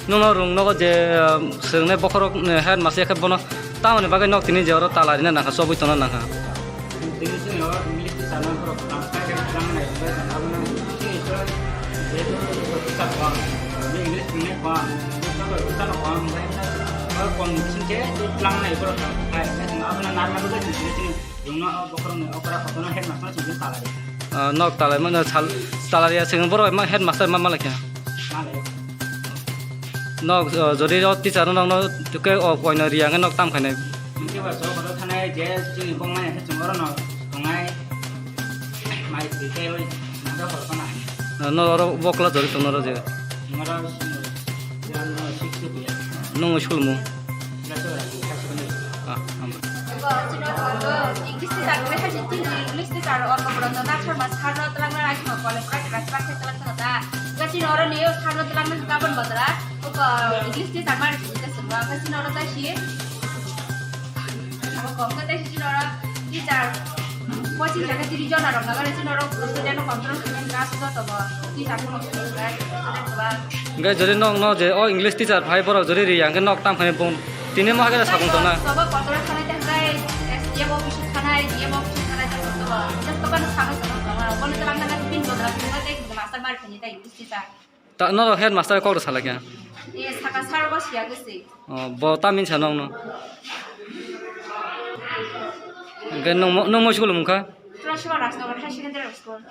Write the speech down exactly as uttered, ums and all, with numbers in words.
Nwngno rwng nogo je, ah, swrwngnai bokhorok, eh, headmaster khe bono tamoni bagwi nok tini je oro tala rina nangkha, chobwi tongna nangkha. Ah, nok talai mano sal, talai ya sing borok ma headmaster ma malai kha. Nok, ah, jodi o teacher no nokno tuke o koino riya hwnkhe nok tam khainai. Hwnkhe ba chwng oro thanai je chini bongmani khe chwng oro no tongnai mai twi tei oi nangkhe hor khana. Ah, no oro bokla jodi tongno oro je. Oro sixty. Nwng school mu? Ah, hambai. English teacher ni hai chini English teacher oro borok no nathar ma sar no twlang na ai ma college ba class ba khe twlang na da. Ga chini oro ni sar no twlang na gabon badra. English teacher mar chini ka sungwa ka chini oro ta si. Abo kom ka ta si chini oro teacher. Coaching jaga tiri jona rok naga chini oro student control khamen ka sudo to bo. Teacher ko student ba. Ga jodi nok no je o English teacher phai borok jodi ri yang ke nok tam khani bong. Tini mo hagera sabung tona. Sobo kotora thanai thanai, S D M office thanai, D M office thanai thanai sobo. Just to kan saga saga tona. Bole tala thanai pin bodra thanai tei master mar khani tei English teacher. Ta no headmaster kok salai kya? E saka sar bo siya gese. Oh, bo tamin sa nong no. Ke nong mo, nong mo school mungkha? Tura Shiva Rajnagar High Secondary School.